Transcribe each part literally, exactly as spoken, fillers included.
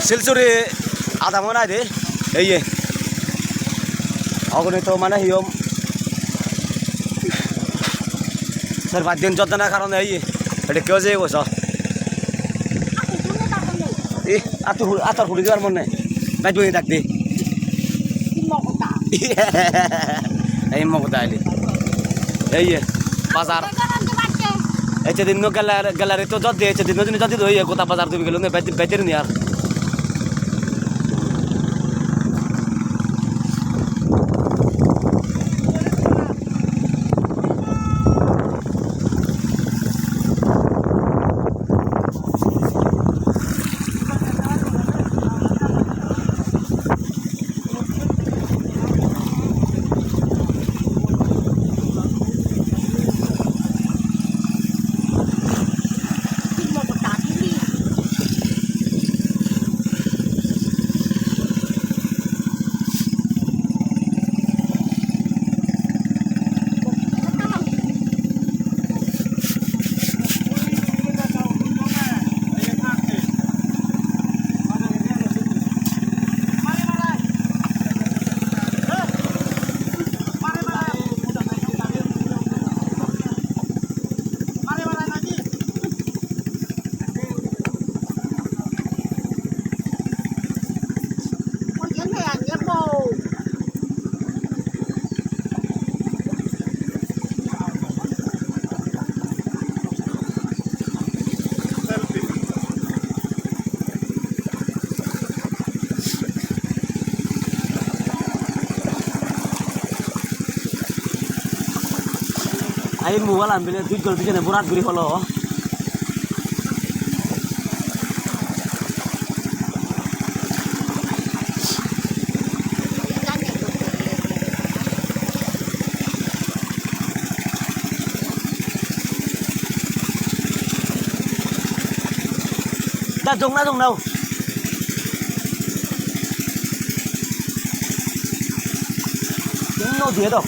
Silsuri adamot ai de, ei ye. Ogoni to mane hi hom. Ser pach din jot dana karone ei ye. Ede kyo je go so. Ih, atur, atur huli dibar mon nei. Baj buni dak di. Ei mo goda aili. Ei ye, bazar. Ecche dinno gallery, gallery to jot de, ecche dinno juni jot de do, ei ye, goda bazar dubi gelo ne, bej, bej ni ar. Ai mobile an bile dui gol bijene borat guri holo. Da, jong na, jong na. Jong na, diye do.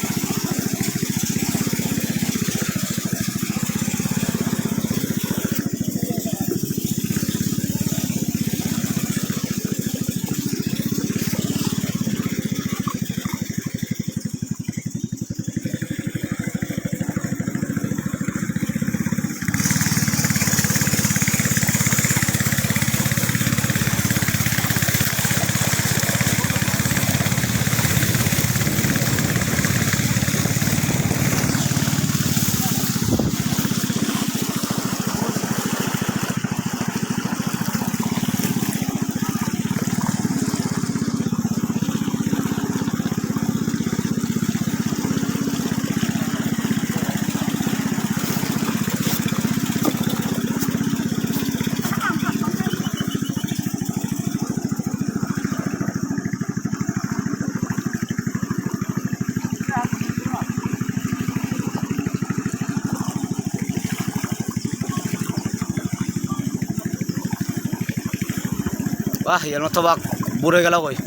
Wah, iyan tobak bure gelo goi.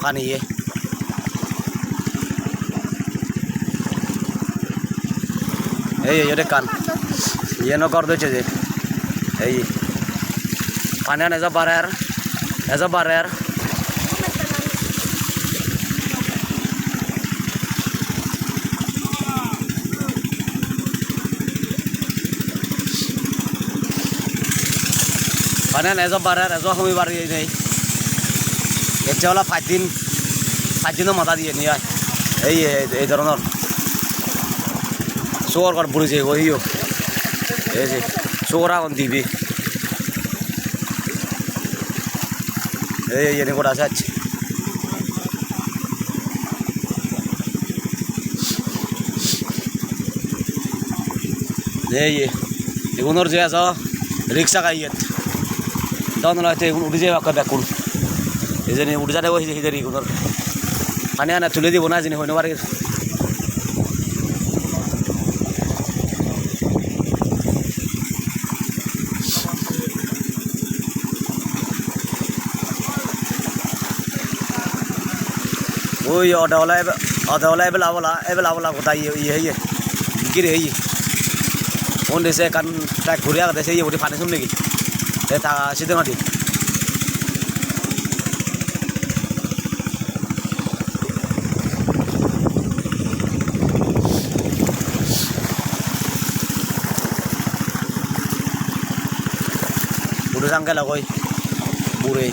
Pani ye. Ei, ei, iyot ekkan. Iyeno ghor dosse je. Ei. Paniyan ejo barer. Ejo barer. Paniyan ejo barer, ejo homibar iye nei. Ecche ola pach din, pach dino mada diye ni ai. Ei, ei, ei dhoronor. Sugor ghor buri jeyegoi iyo. Ei je, sugor agon dibe. Ei, ei, iyeni goda sej. Ei ye, igunor je ajo risk agey iyot. Don oley te igun udi jebak bekkun. Hijeni udi jadebo hijeni igunor. Pani ana tuli dibo na hijeni hoi no parir. Ui, ode ole ebe-, ode ole ebela obola, ebela obola goda iye, iye, iye. Gire iye. Undi se ekkan track guri agede, se iye guri pani sum negi. Te ta side nodi. Dujang gelogoi bure.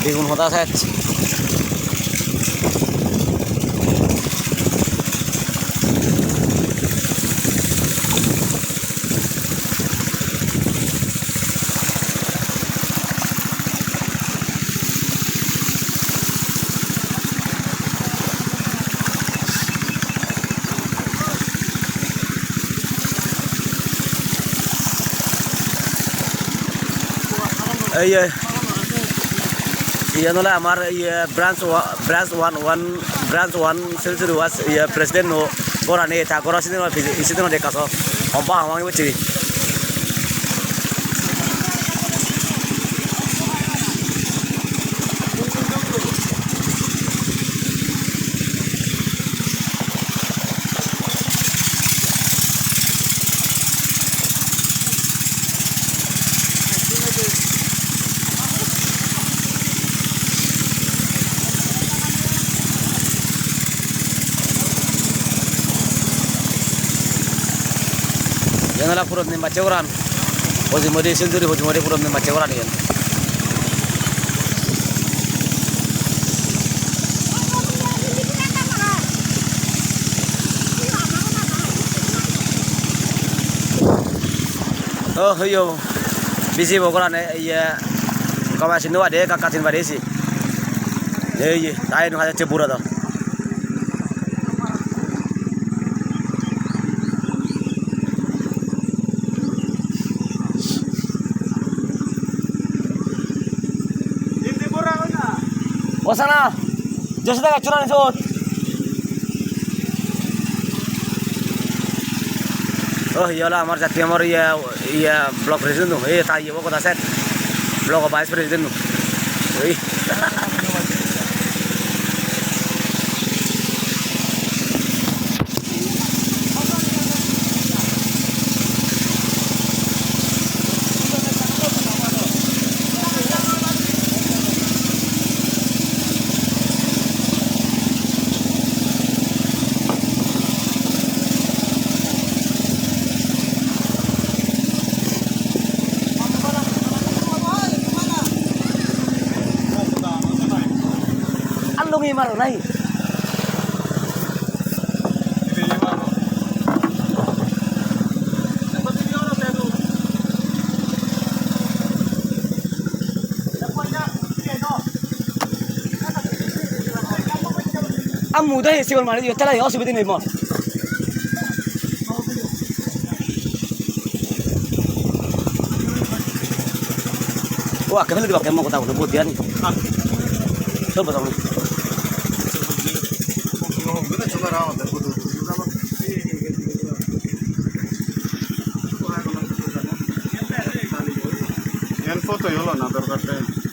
Begun hoda ses. Ei, ei. Iyan ole amar iye branch wa-, branch one, one, branch one Century Watch iye president no gorani ta goro sidinot pije, sidinot ekka so. Homba homang ibot sibi. Iyan ole puron din bacche goran. Hojimori Century, Hojimori puron din bacche goran iyan. Oh, iyo. Bisi bo gorane, iye, gome sin no pade, ekka ekka sin pade isi. Ei, ei, tai no hajache puro do. O sana, Joshua da gacchun anisot. Oh, iye ole amar jatiyamor iye, iye block president no, iye ta iye bo goda set. Block vice president no. Ei. Allungi maro nahi? Ammu dai sigol mari diyo, tela osubide nei mor. O akke fele dibakke mo goda bole bot diyan. Sot bojong. Iyan photo yolo na dorkar de.